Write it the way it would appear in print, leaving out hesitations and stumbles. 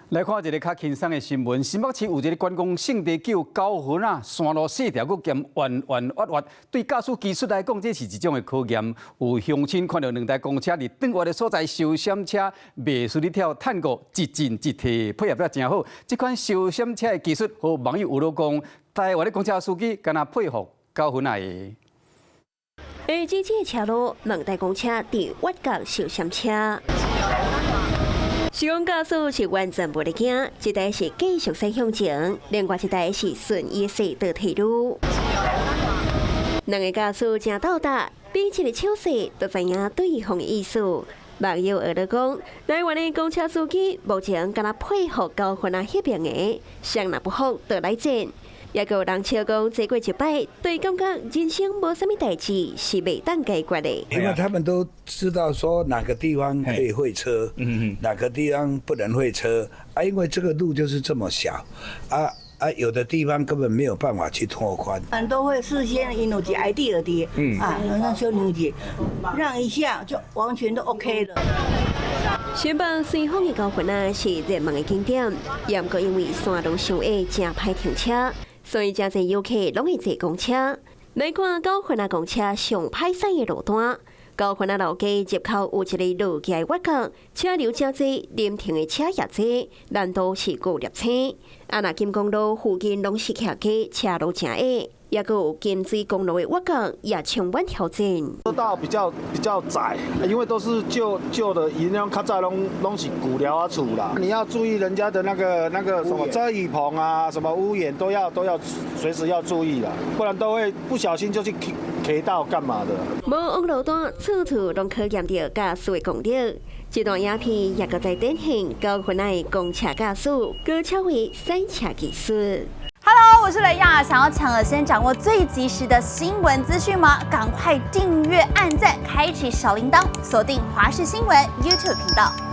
來看一个較輕鬆的新聞，新北市有一个觀光勝地叫九份啊，山路細條，閣兼彎彎彎彎，對駕駛技術來講，這是一種的考驗。有鄉親看著兩台公車佇轉彎的所在收閃車，袂輸咧跳探戈，一進一退，配合得誠好。這款收閃車的技術，予網友有咧講，台灣的公車司機敢若佩服九份仔的。而這這車路，兩台公車佇彎角收閃車。是講駕駛是完全無咧驚，一台是繼續駛向前，另外一台是順伊的倒退嚕。兩个駕駛誠鬥膽，比一个手勢就知影對方的意思。網友學咧講，台灣的公車司機目前敢若佩服九份仔彼爿的，誰若不服就來戰。也閣有人笑講，坐過一擺，對感覺人生無啥物代誌是袂當解決的。因為他們都知道說哪個地方可以會車，哪個地方不能會車啊，因為這個路就是這麼小，啊啊，有的地方根本沒有辦法去拓寬。嗯，都會事先𪜶有一個 idea 的，啊，讓小牛姐讓一下就完全都 OK 了。新北隨風的九份仔是熱門的景點，也毋過因為山路傷狹，誠歹停車。所以，誠濟遊客攏會坐公車。來看九份仔公車上歹駛的路段，九份仔老街入口有一个落崎的彎角，車流誠濟，臨停的車也濟，難度是舊粒星。啊，若金剛路附近攏是徛家，車路誠狹，也閣有金水公路的彎角也充滿挑戰。車道比較窄，因為都是舊舊的，伊那種較早攏是舊寮仔厝啦。你要注意人家的那個什麼遮雨棚啊，什麼屋檐都要隨時要注意啦，不然都會不小心就去𨖊到幹嘛的。無往路段，處處攏考驗著駕駛的功力。這段影片也閣再展現九份仔的公車駕駛高超的賽車技術。 Hello，我是雷亞，想要搶先掌握最及時的新聞資訊嗎？趕快訂閱、按讚、開啟小鈴鐺，鎖定華視新聞 YouTube 頻道。